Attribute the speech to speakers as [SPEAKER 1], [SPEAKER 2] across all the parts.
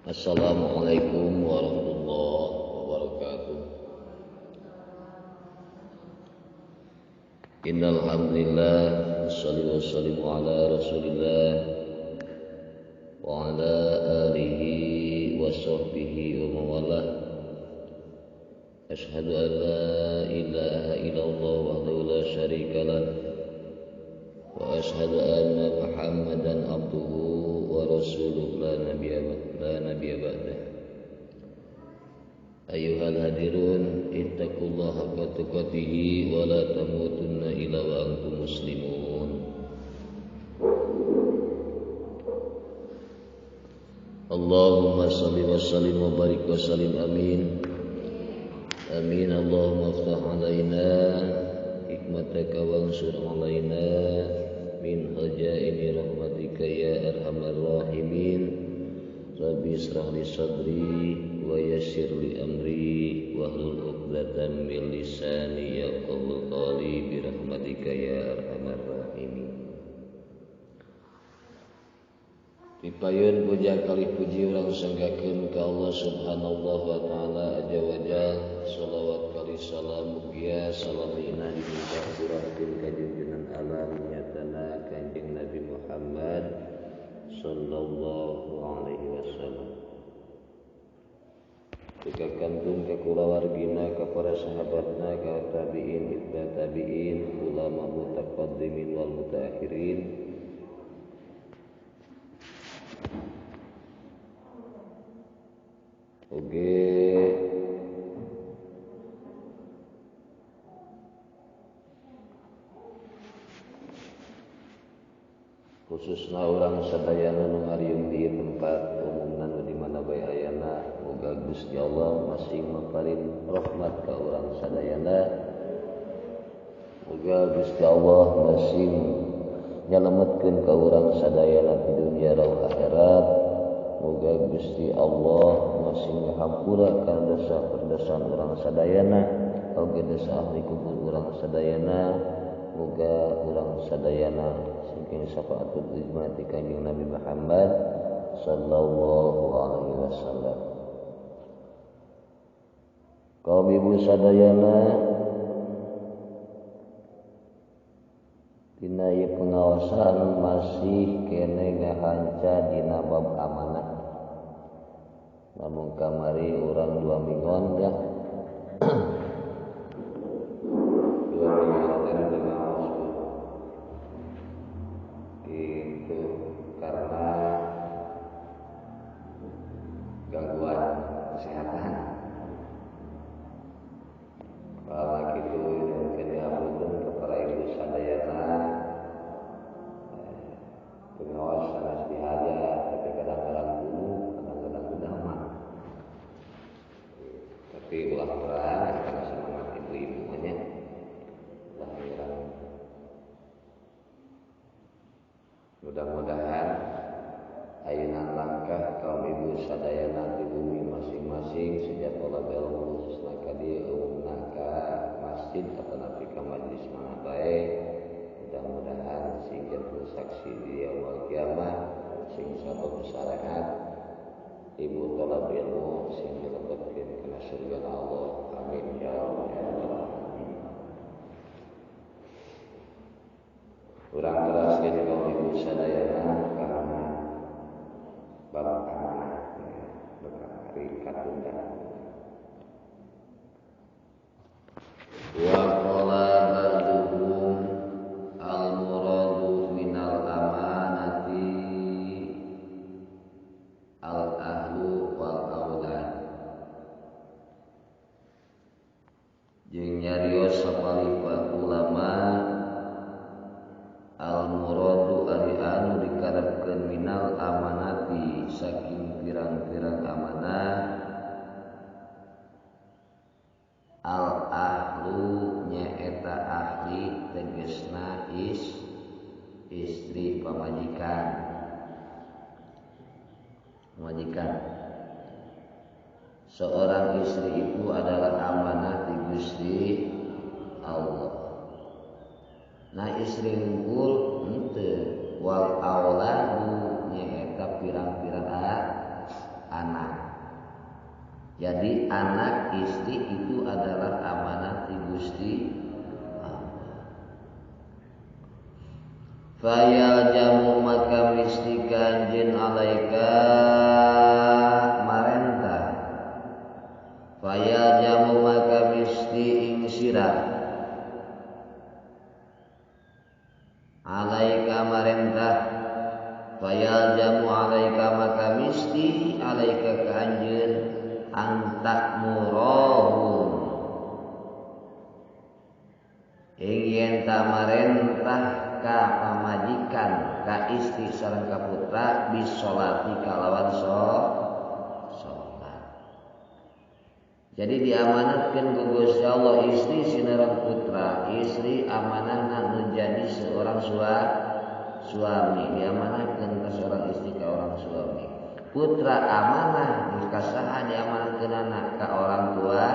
[SPEAKER 1] Assalamualaikum warahmatullahi wabarakatuh. Innal hamdalillah wassalatu wassalamu ala Rasulillah wa ala alihi wa sahbihi wa mawalah. Asyhadu an la ilaha illallah wahdahu la syarika lah wa asyhadu anna Muhammadan abduhu wa rasuluhu la nabiyya ba'dah. Ayyuhal hadirun, ittaqullaha haqqa tuqatih wa la tamutunna illa wa antum muslimun. Allahumma shalli wa sallim wa barik wa sallim, amin. Amin. Allahumma aftah alaina hikmataka wansur alaina min khazaini rahmatika ya arhamar rahimin. Rabbi israh li sadri wa yassir li amri wahlul 'uqdatam min lisani yafqahu qawli bi rahmatika ya arhamar rahimin. Pipayun puja kali puji urang sanggakeun ka Allah Subhanahu wa taala aja wajah. Salawat kali salam mugia salamina diminta kurangkeun ka junjunan alam nyatana Kanjeng Nabi Muhammad sallallahu alaihi wasallam. Ka kantun ka kulawargina, ka para sahabatna, ka tabi'in, itba tabi'in, ulama mutaqaddimin wal mutaakhirin. Oke, khususna urang sadayana nu ngariung di tempat umumna nu di mana bae ayana, moga Gusti Allah masing maparin rahmat ka urang sadayana. Moga Gusti Allah masing nyalametkeun ka urang sadayana di dunia raw akhirat. Moga Gusti Allah masing ngahampura kana dosa perdosaan urang sadayana, oge dosa ahli kubur urang sadayana. Moga urang sadayana singking syafaatul uzma ti Kanjeng Nabi Muhammad sallallahu alaihi wasallam. Kaum ibu sadayana dina ieu pengawasan masih kene ngahanca dina bab amanah. Namun kamari urang dua minggon dah. Dua minggon teh itu karena gangguan kesehatan. Kalau gitu mungkin diapunten ke para ibu sadayana, pengawas sanes dihaja, tapi kadang-kadang dulu, kadang-kadang udah mah. Tapi ulah perang karena semangat ibu-ibu nya, ulah perang. Mudah-mudahan ayunan langkah kaum ibu sadayana di bumi masing-masing sejak tolab ilmu khususna ka dieu umumna ka masjid atau napi ka majlis mana bae, mudah-mudahan sing janten saksi di yaumul kiamah, sing sabab syariat ibu tolab ilmu sing dilebetkeun kana surga Allah. Amin ya rabbal alamin. Urang teraskeun kaum ibu sadayana karena bab amanah hari katunda. Wa qala ba'duhum al-muradu minal amanati al-ahlu wal aulad. Jeung nyarios sapalih ulama al-muradu ari anu dikarepkeun minal amanati saking pirang-pirang amanah, al-ahlu nyaeta ahli tegesna istri pamajikan. Pamajikan. Seorang istri itu adalah amanah di Gusti Allah. Nah istri unggul henteu, wal auladu nyaeta pirang-pirang anak. Jadi anak istri itu adalah amanah ti Gusti Allah. Fayal jamu maka misti kanjin alaika marentah. Fayal jamu maka misti ing sira alaika marentah. Fayal jamu alaika maka misti alaika kanjin antak murahum ing yen tamarentah ka pamajikan ka istri sareng ka putra bisolati kalawan salat. Jadi diamanatkeun ku Gusti Allah istri sinareng putra, istri amanahna menjadi seorang suami, diamanatkeun ka seorang istri ka orang suami. Putra amanah ka saha diamanatkeunana ka orang tua,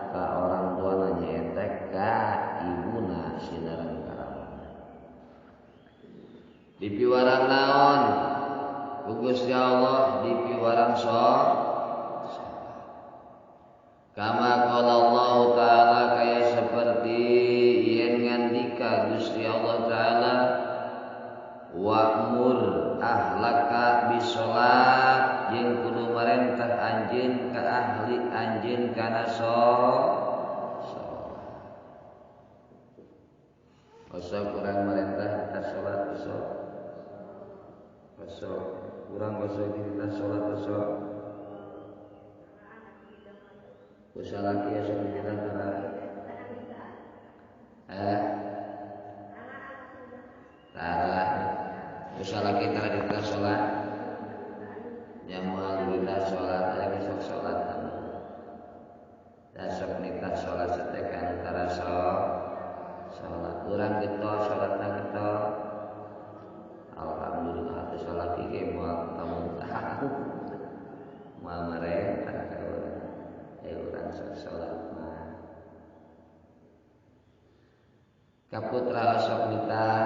[SPEAKER 1] ka orang tuana nyaeta ka ibuna sinareng ka ramana. Dipiwarang naon ku Gusti Allah? Dipiwarang salat. Kama qala Allah Ta'ala, kaya seperti yen ngandika Gusti Allah Ta'ala, wa'mur ahlaka bisolat, jeung kudu marentah anjeun ka ahli anjeun kana salat. Osok urang marentah kita salat osok. Osok urang osok kita salat osok. Usalaki osok kita tara. Tara. Usalaki tara kita salat. Nyamual kita salat, aya sok salat. Da sok nitah salat satekan tara salat. Urang getol salatna getol. Alhamdulillah teh salat ge moal tamu. Moal marentah ka urang. Urang sok salat mah. Ka putra sok nitah.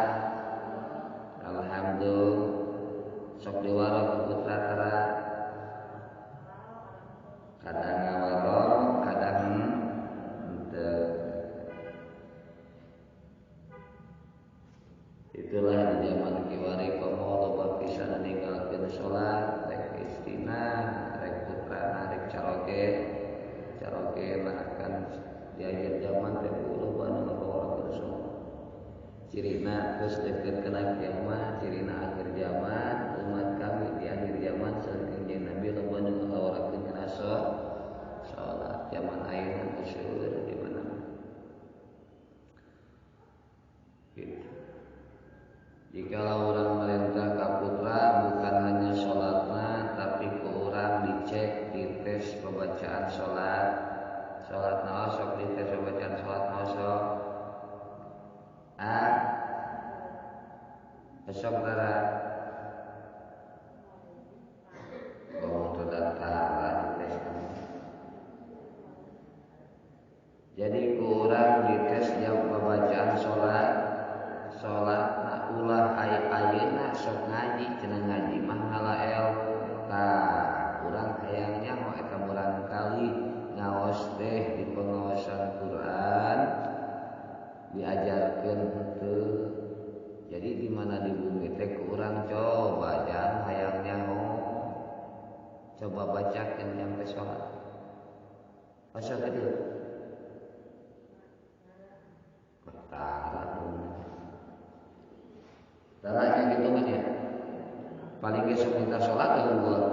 [SPEAKER 1] Alhamdulillah sok diwaro ka putra tara. Kadang ngawaro, kadang henteu. Itulah di zaman kiwari komo loba pisan ninggalkeun salat, rek istrina, rek putrana, rek caroge. Caroge akan di akhir zaman teh loba nu ngabawakeun salat. Cirina terus deket kena kiamat, cirina akhir zaman, umat kami di akhir zaman saking jeung Nabi loba nu ngabawakeun kana salat. Zaman ayeuna geus seueur di mana-mana. Gitu. Jikalau orang merentah ka putra bukan hanya sholatna, tapi ke orang dicek, dites pembacaan sholat. Sholatna osok dites pembacaan sholatna osok. Osok tara. Ngomong tara dites. Jadi ke orang dites jam pembacaan sholat. Sholat na ulah ayeuna sok ngaji cenah ngaji mah ngala ilmu tah urang hayang nyaho eta murangkali ngaos teh di pengaosan Quran diajarkeun henteu. Jadi di mana di bumi teh ku urang coba jang hayang nyaho coba bacakeun sampai sholat. Osok ka dieu. Tara darahnya gitu kan ya. Paling besok minta sholat ya gua.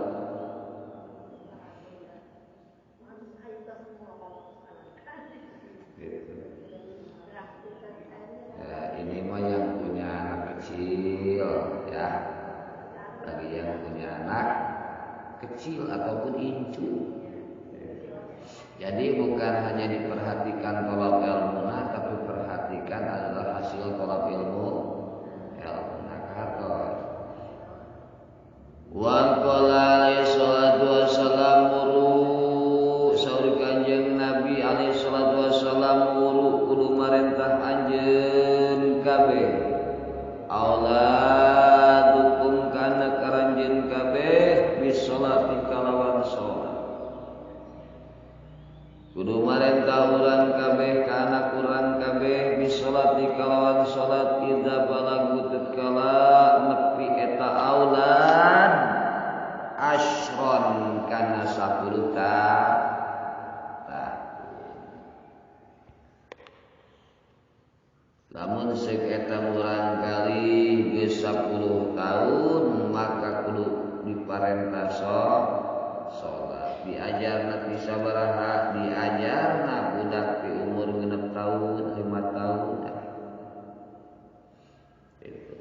[SPEAKER 1] Gitu. Ya, ini mah yang punya anak kecil ya. Bagi yang punya anak kecil ataupun incu. Jadi bukan hanya diperhatikan tolab ilmuna, tapi perhatikan adalah hasil tolab ilmu. Wa qala alaihi salatu wassalam muru saur Kanjeng Nabi alaihi salatu wassalam muru kudu marentah anjeun kabeh auladukum kana karanjeun kabeh bisolati kalawan salat. idza balagu tatkala nepi eta aulad ashron kana 10 tahun. Lamun seuk eta murangkali geus 10 tahun maka kudu diparentah salat. Diajarna ti sabaraha, diajarna budak di umur 6 tahun, 5 tahun. Itu.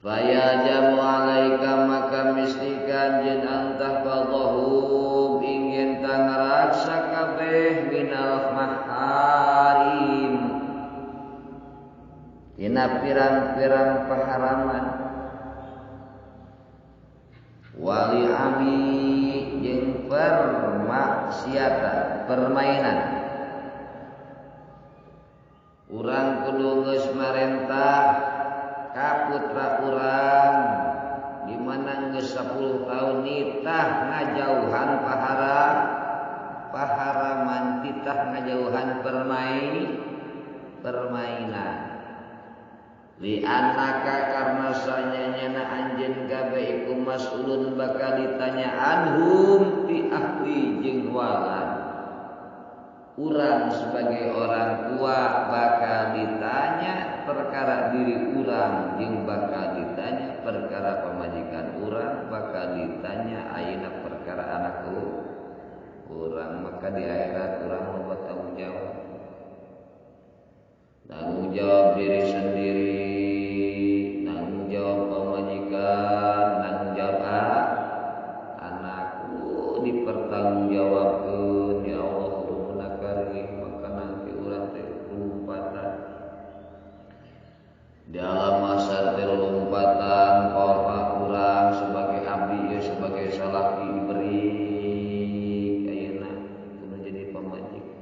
[SPEAKER 1] Fayajamu alaika maka mistikan jeung antah fadhahum ingin tangaraksa kabeh minal maharim. Dina pirang-pirang paharaman wali abi jeung permaksiatan permainan. Urang kudu geus marentah ka putra urang di mana geus 10 tahun nitah ngajauhan paharaman, titah ngajauhan permainan. Li anaka karena sanyanyana anjeun kabeh iku mas'ulun bakal ditanya anhum ti ahli jeung walad. Urang sebagai orang tua bakal ditanya perkara diri urang jeung bakal ditanya perkara pamajikan urang, bakal ditanya ayeuna perkara anak urang. Maka di akhirat urang loba tanggung jawab. Tanggung jawab diri sendiri, tanggung jawab pamajikan, tanggung jawab anakku dipertanggungjawabkeun. Ya Allah, rumuna karim, maka nanti urang teh lompatan. Dalam masa teh lompatan kolak urang sebagai abdi ya sebagai salaki diberi ayeuna kudu jadi pamajikan.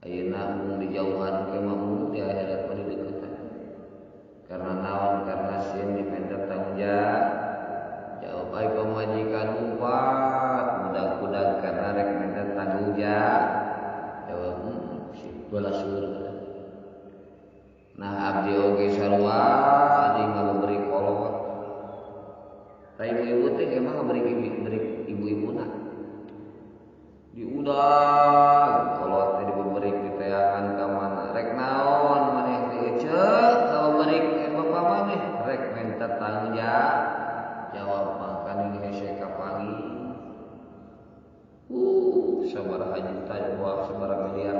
[SPEAKER 1] Ayeuna mung dijauhan ke mah di akhirat mah dideukeutan. Karena naon? Karena sieun dipenta tanggung jawab. Ai pamajikan umpat mudah-mudahan karena rek minta tanggung jawab si balasur. Nah abdi oge sarua adi ngaberi kolot. Ta ibu-ibu teh emang ngaberi ibu-ibuna. Diudag kolot teh diberi diteangan ka mana rek naon maneh teh eceuk ngaberi bapak maneh rek minta tanggung jawab makaning hese kapangi. Sabaraha juta buah sabaraha miliar.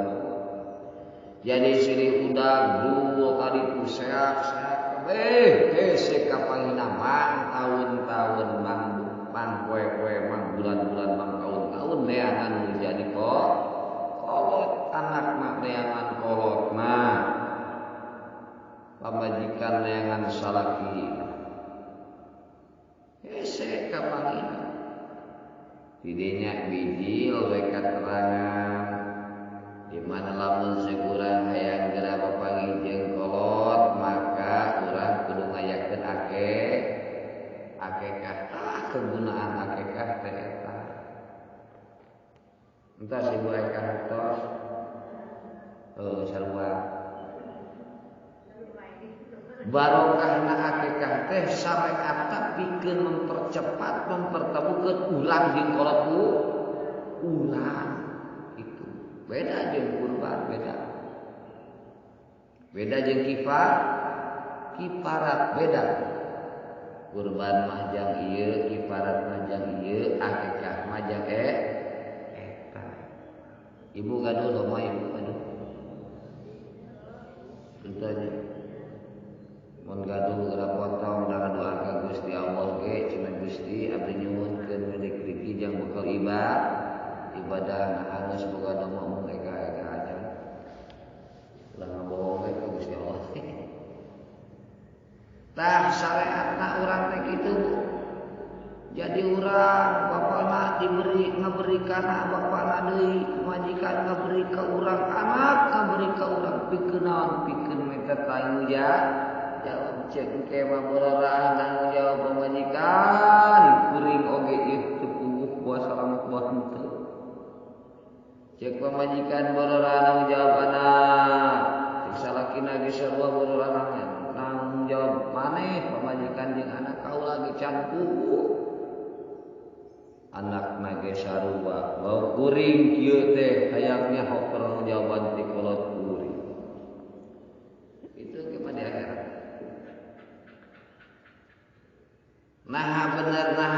[SPEAKER 1] Jadi sirih udag dul kaditu seak-seak kabeh hese kapangina mang tahun-tahun mang mang poe-poe mang bulan-bulan mang tahun-tahun neangan nu jadi kolot anak mah neangan kolotna pamajikan neangan salaki hese kapangina. Tidinya bijil we katerangan di mana lamun sekurang hayang geura papanggih jeung kolot maka urang kudu ngayakeun akekah. Tah kegunaan akekah teh eta. Entar si ibu akekah tos sarua. Barokahna akekah teh syariatna pikeun mempercepat mempertemukeun urang jeung kolot urang. Itu beda jeung kurban, beda. Beda jeung kifarat beda. Kurban mah jang ieu, kifarat mah jang ieu, akekah mah jang eta. Ibu gaduh domba ibu gaduh. Entah mun gaduh geura potong da doa ka Gusti Allah ge cenah Gusti abdi nyuhunkeun milik riki jang bekal ibadah nah geus boga domba mung eka-eka aja. Ulah ngabohong we ka Gusti Allah. Tah syariatna urang teh kitu Bu. Jadi urang bapana diberi ngaberi kana bapana deui, majikan ngaberi ka urang, anak ngaberi ka urang pikeun naon? Pikeun minta tanggung jawab cek engke mah bororaan tanggung jawab pamajikan kuring oge ieu teu puguh buah salamet buah henteu. Cek pamajikan bororaan tanggung jawab anak, cek salaki Salakina ge sarua bororangan tanggung jawab maneh pamajikan jeung anak kaula ge can puguh. Anak nage sarua bau kuring kieu teh hayangnya hok pertanggungjawaban ti kolot kuring. Itu kepada akhirat. Nah bener nah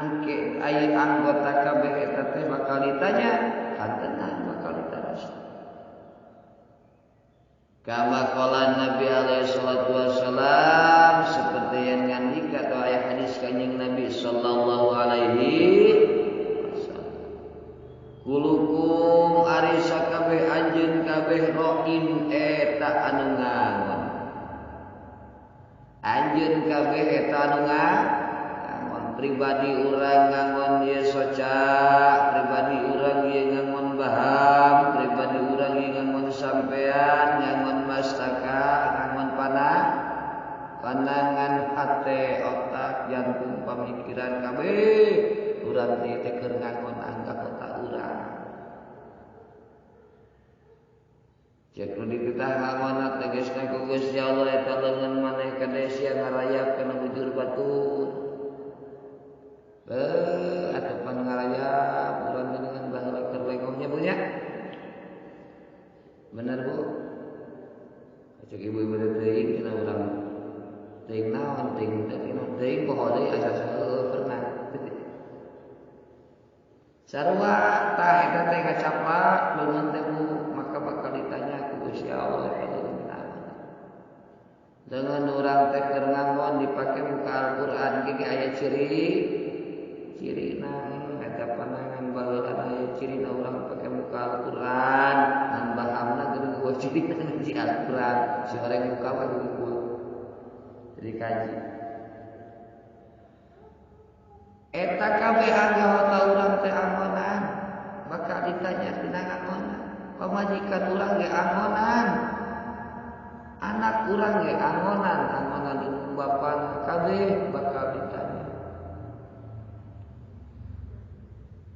[SPEAKER 1] engke aya anggota kabeh eta teh bakal ditanya, hantenan bakal ditaros. Kama qala Nabi alaihi salatu wassalam, seperti yang ngandika atau ayat hadis kanjeng Nabi sallallahu alaihi wasallam. Kulukum ari sakabeh anjeun kabeh roin eta anu ngangon. Anjeun kabeh eta anu ngangon, pribadi urang ngangon ieu soca, pribadi urang ieu ngangon baham, pribadi urang ieu ngangon sampean, ngangon mastaka, ngangon panah, pandangan hate, otak, jantung, pamikiran kabeh urang teh keur ngangon anggota urang. Cek nu dititah ngangon tegasna ku Gusti Allah eta leungeun maneh kadesia ngarayap kana bujur batur. Atuh pan ngarayap urang dengan baheula keur lengohnya Bu nya. Bener Bu? Cek ibu-ibu teh teuing cenah urang teuing naon teuing teh teuing poho deui asa seueur pernah. Sarua tah eta teh kacaplak leungeun teh Bu, maka bakal ditanya ku Gusti Allah eta leungeun naon. Leungeun urang teh keur ngangon dipake muka Al-Qur'an ge aya ciri cirina eta panangan baheula aya cirina urang pake muka Al-Qur'an ngan bahamna geuning eueuh cirina ngaji Al-Qur'an si horeng muka mah hungkul jadi kaji eta kabeh anggota urang teh angonan bakal ditanya tina angonan, pamajikan urang ge angonan, anak urang ge angonan, angonan ibu bapana kabeh bakal ditanya.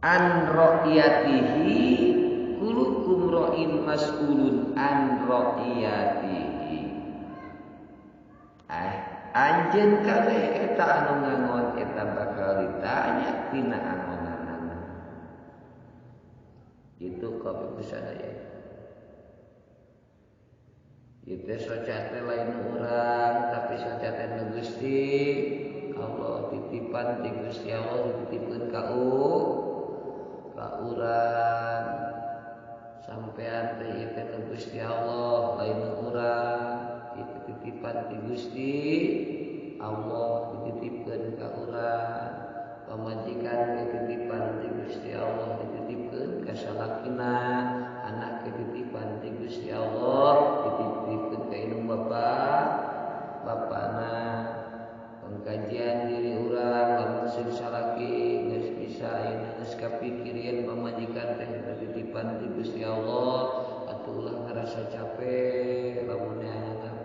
[SPEAKER 1] An ra'iyatihi kulukum ra'in mas'ulun an ra'iyatihi. Anjeun kabeh eta anu ngangon eta bakal ditanya tina angonanana. Itu kabeh sadaya. Ieu teh soca teh lain urang tapi soca teh nu Gusti Allah, titipan ti Gusti Allah dititipkeun ka urang. Sampean teh ieu teh Gusti Allah lain urang, itu titipan ti Gusti Allah dititipkeun ka urang. Pamajikan titipan ti Gusti Allah dititipkeun ka salakina, anak titipan ti Gusti Allah dititipkeun ka indung bapana. Pengkajian diri urang lamun sing salaki geus bisa ayeuna geus kapikir yen pamajikan teh titipan ti Gusti Allah, atuh ulah ngarasa capek lamun neangan.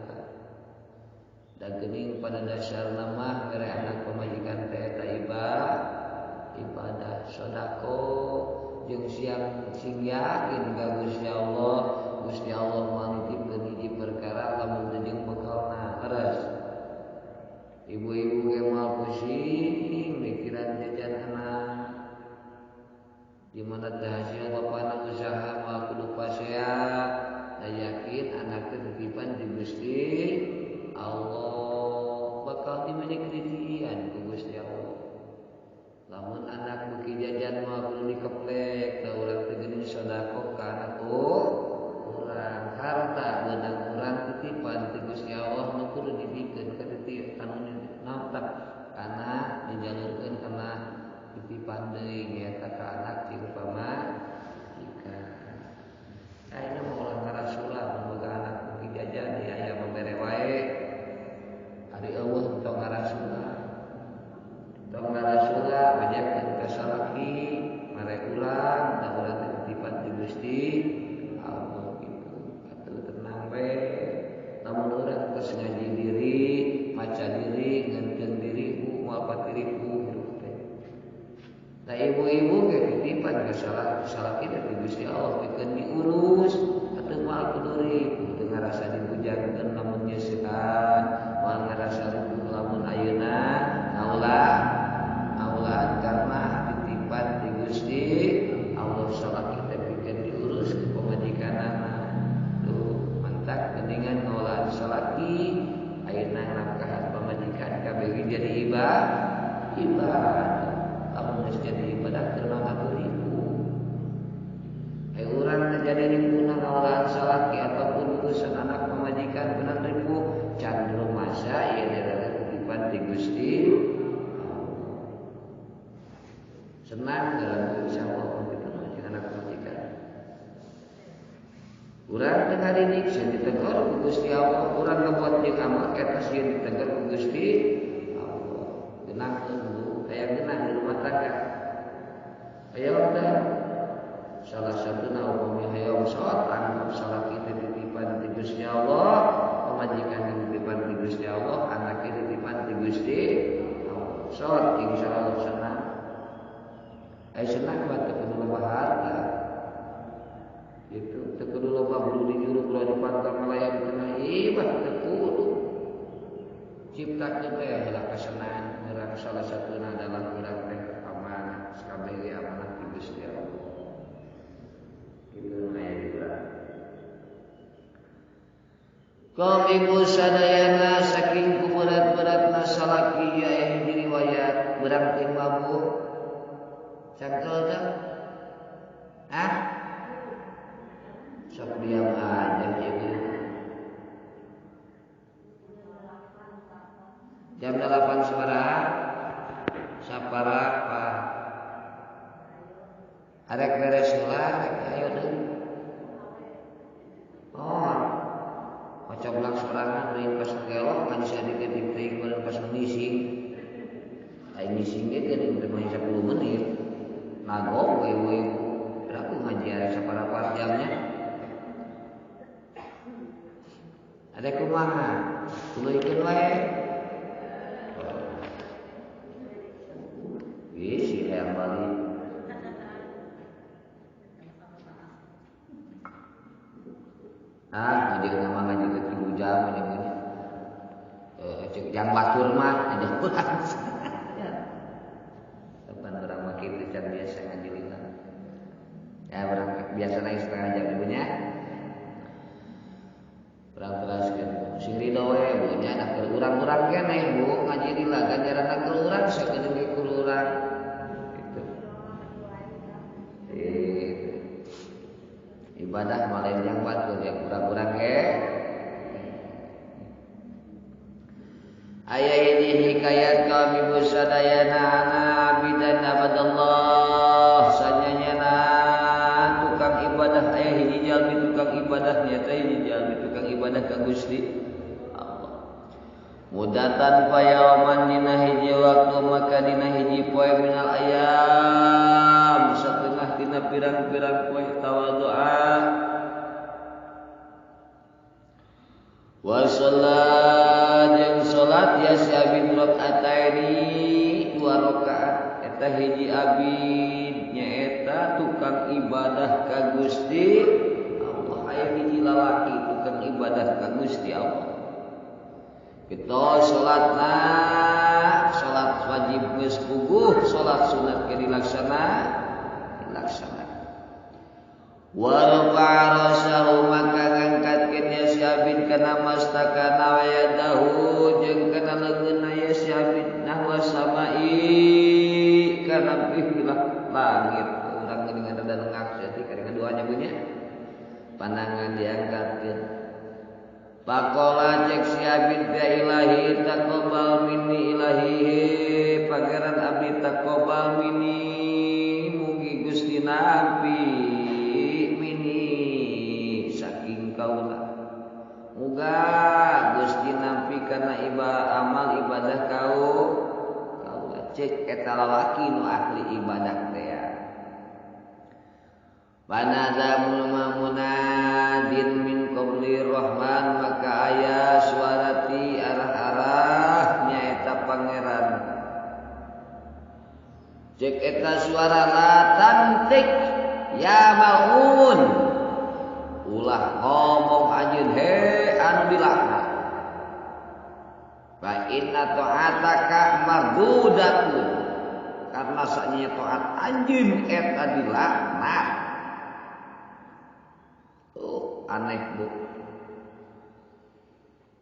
[SPEAKER 1] Da geuning pada dasarna mah mere anak pamajikan teh eta ibadah sedekah jeung siang sing yakin ka Gusti Allah. Gusti Allah moal nitipkeun hiji perkara lamun teu jeung bekalna. Leres. Ibu-ibu ge moal pusing mikiran jajan anak. Di mana teh hasil bapana usaha moal kudu pasea, da yakin anak teh titipan di Gusti Allah bakal diberi rincian ku Gusti Allah. Lamun anak beuki jajan moal kudu dikeplek, da urang teh geuning sedekah ka anak urang, harta beunang urang titipan ti Gusti Allah nu kudu dibikeun ka titipan anu namtak kana dijalurkeun kana titipan deui nyaeta ka anak jeung pamajikan. Ayeuna mah ulah ngarasula mun boga anak beuki jajan ieu aya mabere wae. Ari eueuh tong ngarasula. Tong ngarasula bejakeun ka salaki mere urang da urang teh titipan ti Gusti Allah kitu. Atuh tenang we. Lamun urang geus ngaji diri, maca diri, ngenteun diri bu moal patiriku hirup teh. Da ibu-ibu ge titipan ka salaki teh ti Gusti Allah pikeun diurus. Teu moal kudu ripuh teu ngarasa dibujangkeun lamun nyeusehan, moal ngarasa ripuh lamun ayeuna ngaulaan karena titipan ti Gusti Allah salaki teh pikeun diurus ku pamajikanana. Tuh mantak geuningan ngaulaan salaki ayeuna nafkahan pamajikan kabeh jadi ibadah. Lamun geus jadi ibadah teu naon ripuh. Ai urang teh jadi ripuhna ngaulaan salaki ataupun urusan anak pamajikan beunang ripuh can rumasa ieu adalah titipan ti Gusti. Senang dalam insyaallah kitu jeung anak pamajikan. Urang teh ngarinik sieun ditegur ku Gusti Allah, urang ngabuat jeung amal eta sieun ditegur ku Gusti Allah. Geunahkeun Bu, aya geunah di rumah tangga. Aya teh salah satuna upami hayang salat anggap salaki teh titipan ti Gusti Allah, pamajikan titipan ti Gusti Allah, anak titipan ti Gusti Allah. Salat insyaallah senang. Ai senang mah teu kudu loba harta. Gitu, teu kudu loba bulu di juru bulu di pantang malayan tengah ibah teu kudu. Ciptakeun teh heula kasenangan urang salah satuna adalah urang teh amanah sakabeh ge amanah ti Gusti Allah. Kitu aya di urang. Kaum ibu sadayana saking kuberat-beratna salaki aya hiji riwayat berang teh mabuk. Cangkel teh? Ah? Sok diam aja gitu. Jam 8 sabaraha? Saparapat. Arek beres heula, arek ayo deui. Oh. Macoblak sorangan deui pas gelok ngan saeutik teuing meureun pas ngising. Aing ngising ge geuning teh 10 menit. Nagong ibu-ibu, aku ngaji arek saparapat jamnya. Ada kumaha? Tuluikeun wae. Ih, si hayang balik. Ah, ngaji nama ngaji ke 3 jam ini. Cek jang batur mah ada kurang. Kapan urang mah kitu can biasa ngaji lila. Ya urang biasa naik setengah jam ibunya. Urang teraskeun sing ridho we bu nya da keur urang-urang keneh bu ngaji lila ganjaranna keur urang sakedeung ge keur urang. Gitu. Gitu. Ibadah mah lain jang batur ya urang-urang ge. Aya ini hikayat kami ibu sadayana ana abidan abadallah sanyanyana tukang ibadah aya hiji jalmi tukang ibadah nyata hiji jalmi tukang ibadah ka Gusti Allah. Mudatan payaman dina hiji waktu maka dina hiji poe minal ayam satengah dina pirang-pirang poe tawadhu'a wa sholat jeung sholat ya si abid rakaataini 2 rakaat eta hiji abid nyaeta tukang ibadah ka Gusti Allah. Aya hiji lalaki tukang ibadah ka Gusti Allah. Kita sholatna sholat wajib geus puguh, sholat sunat ge dilaksana. Wa rafa'a rasahu maka ngangkatkeun ya si abid kana mastakana wa yadahu jeung kana leungeunna ya si abid nahwa samai kana pilah langit. Urang geuningan rada lengak saeutik kadang doanya bunyi pandangan diangkatkeun. Pakola cek si abid ya ilahi taqabbal minni ilahi pangeran abdi taqabbal minni mugi Gusti nampi mini saking kaula. Muga Gusti nampi kana amal ibadah kau kaula. Cek eta lalaki nu ahli ibadah teh. Panada munadin min qabli rahman maka aya suarati arah-arah nyaeta pangeran. Cek eta suara la tantik ya malun. Ulah ngomong anjeun he anu dilaknat. Fa inna ta'ataka mardudatun. Karena saknya taat anjeun eta dilaknat. Tuh aneh bu.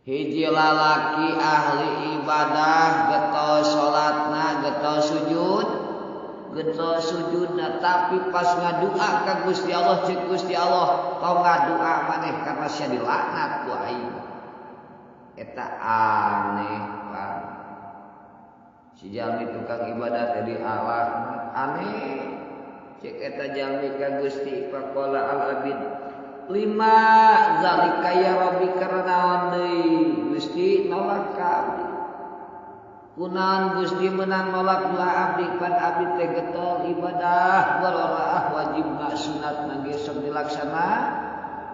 [SPEAKER 1] Hiji lalaki ahli ibadah getol salatna, getol sujud, getol sujudna, tapi pas ngadua ka Gusti Allah ceuk Gusti Allah tong ngadua maneh karena sia dilaknat ku aing. Eta aneh pan. Si jalmi tukang ibadah teh dilaknat aneh. Ceuk eta jalmi ka Gusti faqala al abid lima zalika ya Rabbi karena naon deui Gusti nolak ka abdi. Kunaon Gusti menang nolak doa abdi pan abdi teh getol ibadah walaraah wajibna sunatna ge sok dilaksana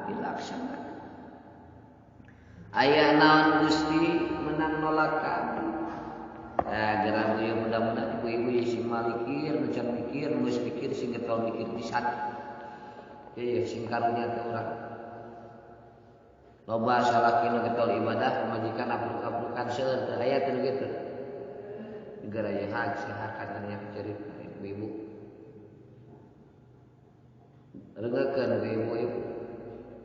[SPEAKER 1] dilaksanakeun. Aya naon Gusti menang nolak ka abdi. Nah, gerang ieu mudah-mudahan ibu-ibu sing malikir, macan mikir, geus mikir sing getol mikir pisan. Iya, sing karunya teh urang. Loba salaki nu getol ibadah pamajikan apruk-aprukan seueur teh aya teh kitu. Negara ya hak sehakan nya cerita ibu-ibu. Rengekeun ku ibu-ibu.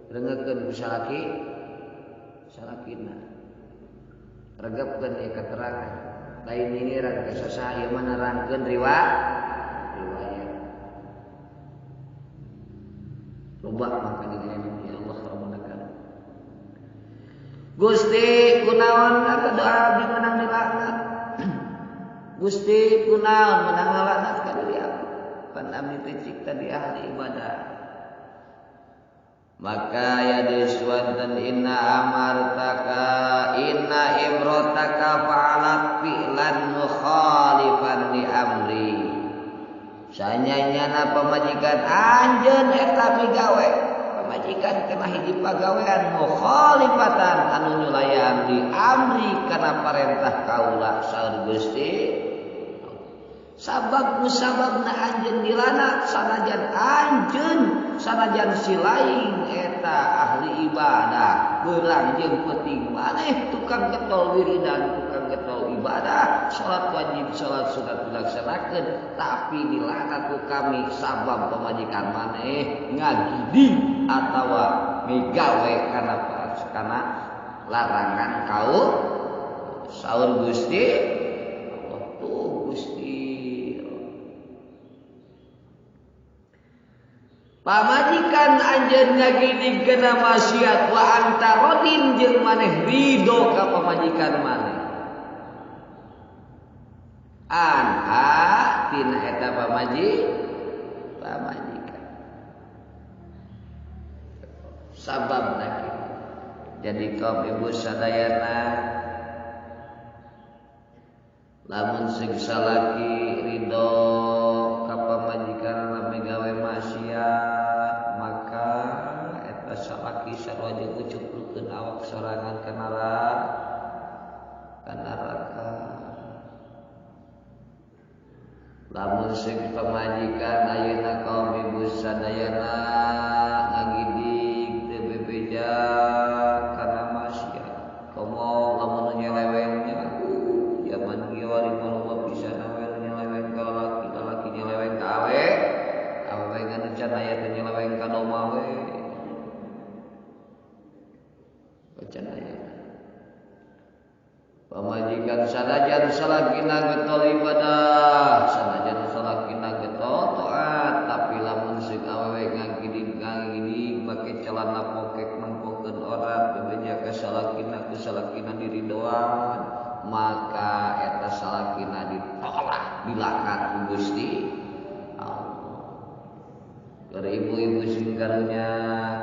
[SPEAKER 1] Rengekeun ku salaki salakina. Regepkeun ieu keterangan. Lain nyinyiran ka sasaha ieu mah nerangkeun riwayat. Loba maka di ya Allah Rabbana. Gusti kunaon ka doa abdi menang dilaknat. Gusti kunaon menang ngalaknat ka diri abdi. Pan abdi teh cik tadi ahli ibadah. Maka ya diswanten inna amartaka inna imrotaka fa'alat fi'lan mukhalifan li amri. Sanyanyana pamajikan anjeun eta migawe. Pamajikan kena hiji pagawean mukhalifatan anu nyulayan di amri kana parentah kaula saur Gusti. Sabab musababna anjeun dilana sanajan anjeun sanajan si lain eta ahli ibadah beurang jeung peuting maneh tukang getol wiridan tukang getol ibadah salat wajib salat sunat dilaksanakeun tapi dilana ku kami sabab pamajikan maneh ngagiding atawa migawe kana larangan kau saur Gusti Allah tuh Gusti. Pamajikan anjeun ngagidig kana maksiat wa anta radin jeung maneh ridho ka pamajikan maneh. Anha tina eta pamajikan. Sababna kitu. Jadi kaum ibu sadayana lamun sing salaki ridho ka pamajikan migawe maksiat maka eta salaki sarua jeung ucuplukeun awak sorangan ka neraka. Lamun sing pamajikan ayeuna kaum ibu sadayana ngagidig teu bebeja kana maksiat komo lamun nyelewengnya zaman kieu wali loba pisan awe nyeleweng ka lalaki, lalaki nyeleweng ka awe, awe ngan can aya teh nyeleweng ka domba we. Can aya. Pamajikan sanajan salakina getol ibadah, sanajan salakina getol taat, tapi lamun seuk awewe ngagidig make celana pokek nempokeun orat bebeja ka salakina ku salakina diridoan. Maka eta salakina ditolak dilaknat ku Gusti Allah. Keur ibu-ibu sing karunya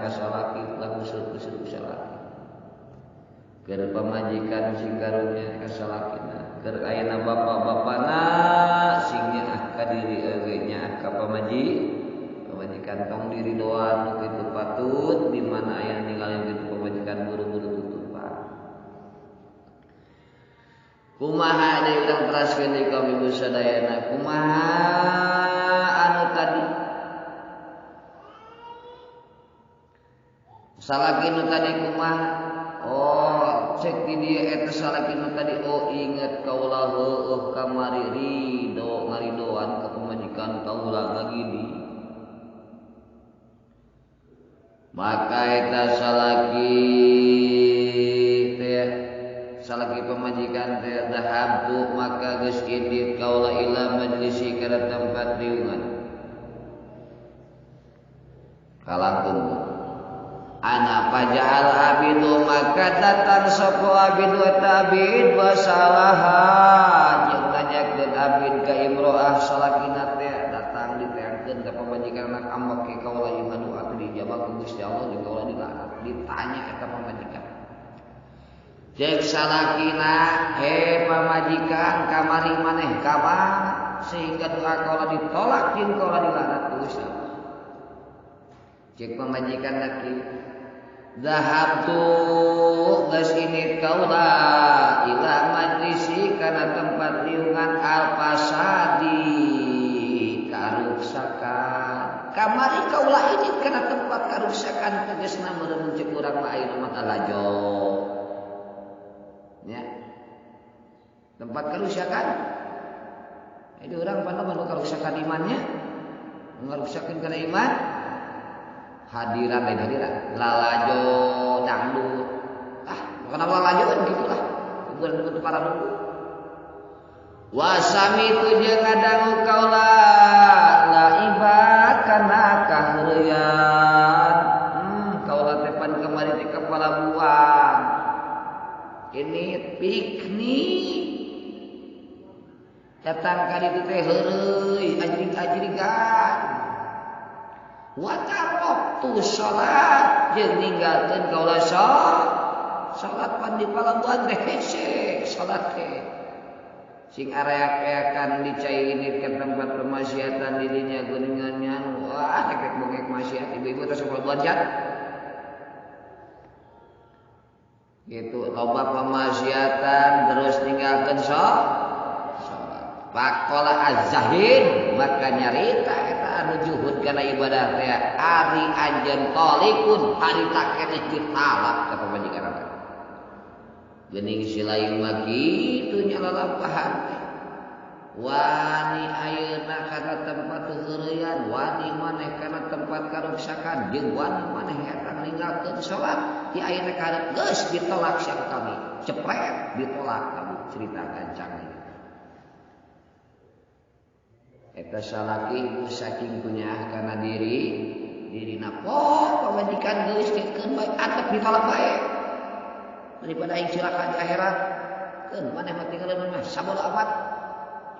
[SPEAKER 1] ka salaki lamun usur-usur salaki. Keur pamajikan sing karunya ka salakina, keur ayeuna bapak-bapana sing nyaah ka diri eueuh nyaah ka pamajikan tong diridoan nu kitu patut di mana aya ninggalin kitu pamajikan buru-buru tutupan. Kumaha deui urang teraskeun deui kaum ibu sadayana kumaha anu tadi Salaki nu tadi kumaha? Oh, cek di dieu eta salaki nu tadi oh inget kaula heueuh kamari ridho ngaridoan ka pamajikan kaula ngagidi. Maka eta salaki teh salaki pamajikan teh dhahabtu maka geus indit kaula ila majlisi kana tempat riungan. Kalangkung ana paja'al abidu maka datang sapa abid wa tabid wa salaha jeung nanyakeun abid ka imro'ah salakina teh datang diteangkeun ka pamajikan anak ambek ke kaula ieu ngadoa teh dijawab ku Gusti Allah jeung kaula dilaknat ditanya eta pamajikan cek salakina he pamajikan kamari maneh ka mana sehingga doa kaula ditolak jeung kaula dilaknat ku Gusti Allah. Cek pamajikan laki dhahabtu geus init kaula ila majlisi kana tempat liungan al-fasadi karuksakan. Kamari kaula init kana tempat karuksakan tegasna meureun cek urang mah ayeuna mah lalajo. Ya. Tempat karuksakan. Jadi urang pandang mah karuksakan imannya, ngaruksakeun kana iman. Hadiran lain hadiran lalajo dangdut ah bukan lalajo kan gitulah hiburan untuk para nunggu wasami tu jeung ngadangu kaula laiba kana kaheureyan kaula teh pan kamari teh ka palabuhan ini piknik datang ka ditu teh heureuy ajrig-ajrigan wa taraktu salat jeung ninggalkeun kaula salat pan di palabuhan teh hese salat teh sing areak-areakan dicairinin ke tempat permaksiatan dirinya geuningan wah tekek bongek maksiat ibu-ibu tos palabuhan jan gitu loba pemaksiatan terus ninggalkeun salat faqala az-zahid maka nyarita eta anu juhud kana ibadah teh ari anjeun talikun harita keneh ditalak ka pamajikan. Geuning si lain mah kitu nya lalampahan teh. Wani ayeuna kana tempat heureyan, wani maneh kana tempat karuksakan, jeung wani maneh eta ninggalkeun salat, ti ayeuna ka geus ditolak sia kami. Cepret ditolak kamu cerita gancang. Eta salaki ibu saking kunyaah kana diri dirina poh pamajikan geus keun bae atep ditolak bae daripada aing cilaka di akhirat keun maneh mah tinggalkeun mah sabodo amat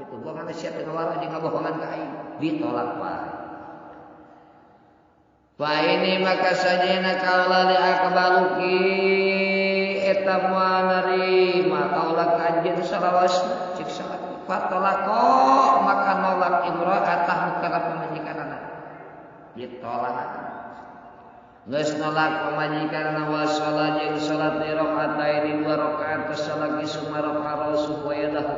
[SPEAKER 1] kitu gua kana sia teu ngawara jeung ngabohongan ka aing ditolak bae. Fa ini maka sajena kaula li aqbaluki eta moal narima kaula ka anjeun salawasna cik salaki fatolako maka nolak imro'atah kana pamajikanana ditolak geus nolak pamajikanana wa shalat jeung salat rakaataini dua rakaat salaki summa rasuhu wa yadahu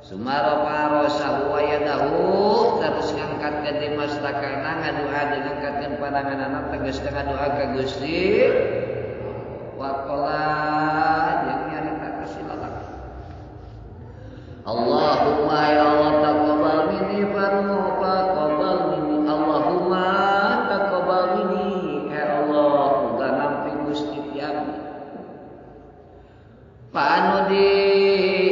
[SPEAKER 1] summa rasahu wa yadahu terus ngangkat ka dimastakana ngadoa jeung ngangkatkeun pandanganana tegas ngadoa ka Gusti wa qala jeung nyarita ka si lalaki Allahumma ya Allah taqabbal minni farmu taqabbal minni Allahumma taqabbal minni ya Allah muga nampi Gusti ti abdi panudi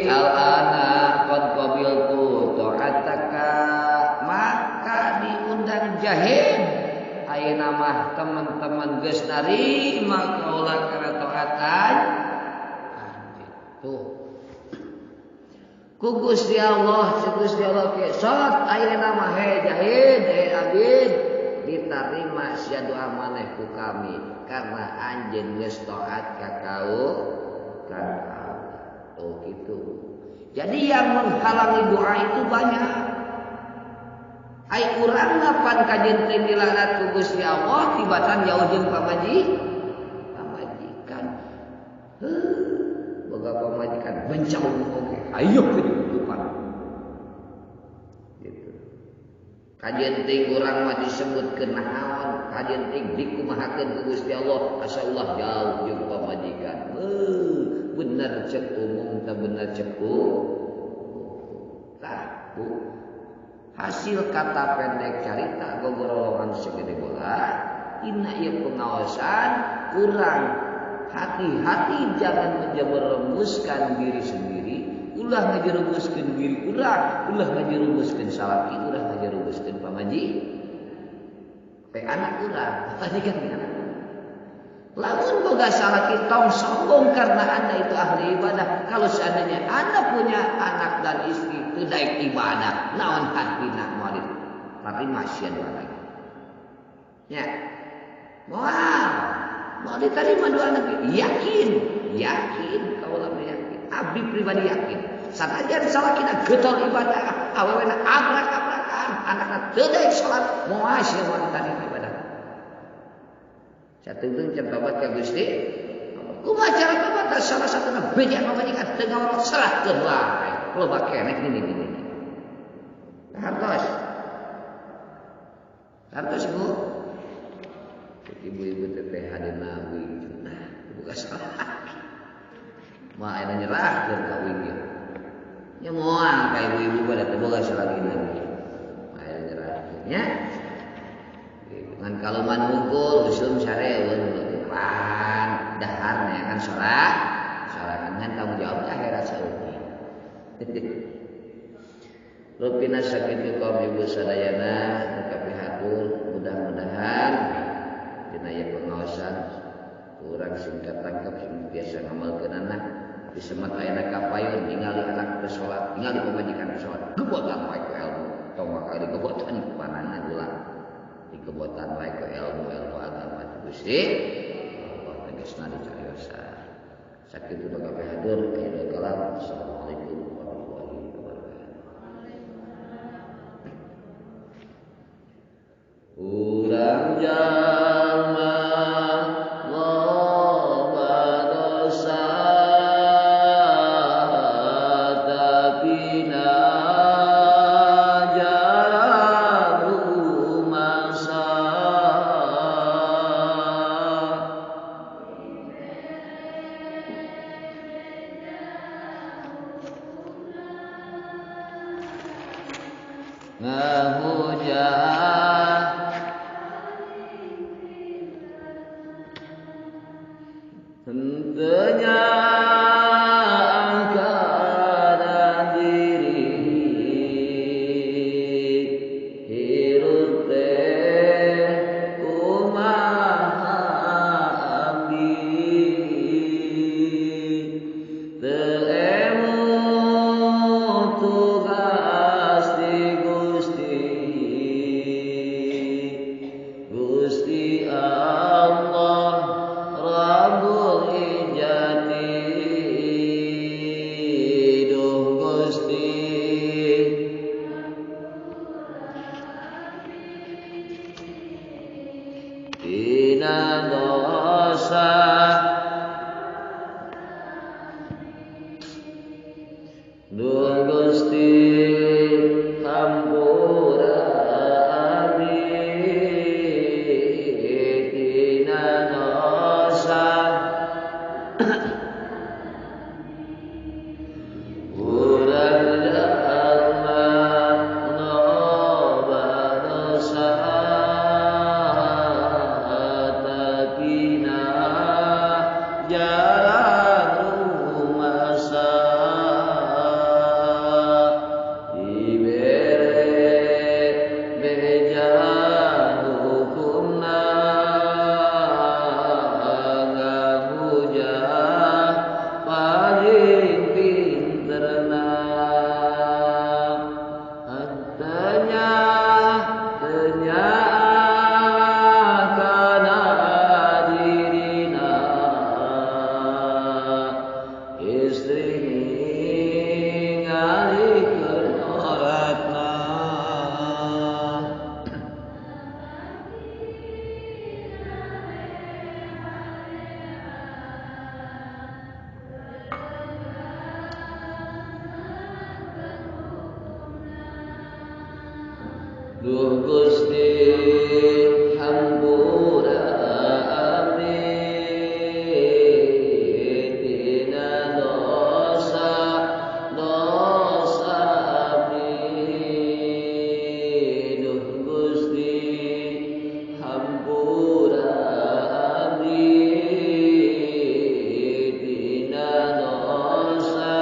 [SPEAKER 1] al-ana qad qabiltu ta'ataka maka diundang jahid ayeuna mah teman-teman geus narima kaula kana taatan tuh ku Gusti Allah, ku Gusti Allah ke salat ayeuna mah he jahid, he abid diterima sia doa maneh ku kami karena anjeun geus taat ka kau ka. Oh gitu. Jadi yang menghalangi doa itu banyak. Ai urang pan kajeun teh dilaknat ku Gusti Allah tibatan jauh jeung pamajikan. Heuh, boga pamajikan bencong oge. Ayo kehidupan. Gitu. Kajian ting urang mah disebutkeun naon, kajian ting dikumahakeun ku Gusti Allah, asa ulah jauh jeung pamajikan. Bener cek umum teh bener cek tah Bu. Hasil kata pendek carita gogorolongan segede bola, dina ieu pengawasan kurang hati-hati jangan menjerumuskan diri sendiri, ulah ngajerumuskeun diri urang, ulah ngajerumuskeun salaki, ulah ngajerumuskeun pamaji. Pe anak urang, pamajikan anak. Lamun boga salaki tong sombong karena Anda itu ahli ibadah. Kalau seandainya Anda punya anak dan istri teu daek ibadah, naon hatina moal diterima sia dua lagi. Ya. Moal mau diterima dua lagi. Yakin, yakin kaula mah yakin. Abdi pribadi yakin. Sanajan salakina getol ibadah, awewena abrak-abrakan, anakna teu daek salat, moal sia moal diterima ibadah. Sateuteung can tobat ka Gusti. Kumaha cara tobat? Salah satuna beja pamajikan teu ngawaro serahkeun wae. Loba keneh gini. Hartos. Hartos Bu. Ibu-ibu teh hadina wi. Nah, buka salah. Mah aya nyerahkeun ka wing. Nya moal ka ibu-ibu pada teu boga salagina. Mah aya nyerahkeun nya. Ngan kaluman hungkul usum sareun pan dahar kan sholat sorangan ngan tanggung jawab akhirat saeutik. Rupina sakitu kaum ibu sadayana nu kapihatur mudah-mudahan dina ieu pengaosan urang singkat tangkap sing biasa ngamalkeunana disemat ayeuna ka payun ningali anak teu salat ningali pamajikan teu salat gebotan wae ku ilmu tong maka digebotan ku panana ulah dikebotan wae ku ilmu-ilmu agama Gusti Allah tegasna dicariosan. Sakitu nu kapihatur ayeuna kalam. Assalamualaikum warahmatullahi wabarakatuh. Urang jalma loba dosa tapi na jarang rumasa. Ngahujah tentunya angkara diri hirup teh kumaha abdi teu emut tugas di Gusti Gusti Allah Rabbul Ijati duh Gusti tina dosa duh Gusti hampura abdi tina dosa urang jalma loba dosa tapi na jarang rumasa dibere beja hukumna ngahujah paling pinterna hentenya tenya kana dirina istri ningalikeun oratna. Duh Gusti hampura abdi tina dosa dosa abdi. Duh Gusti hampura abdi tina dosa.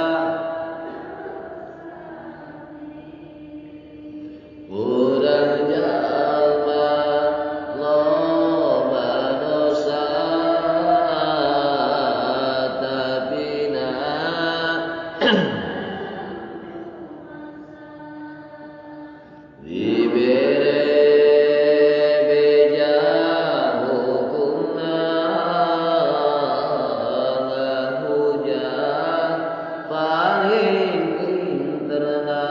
[SPEAKER 1] Urang jalma loba dosa tapina dibere beja hukumna ngahujah paling pinterna.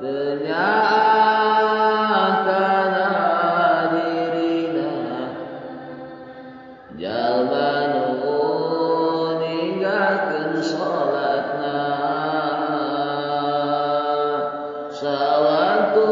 [SPEAKER 1] Teu kana dirina jalma nu ninggalkeun salatna. Sawaktu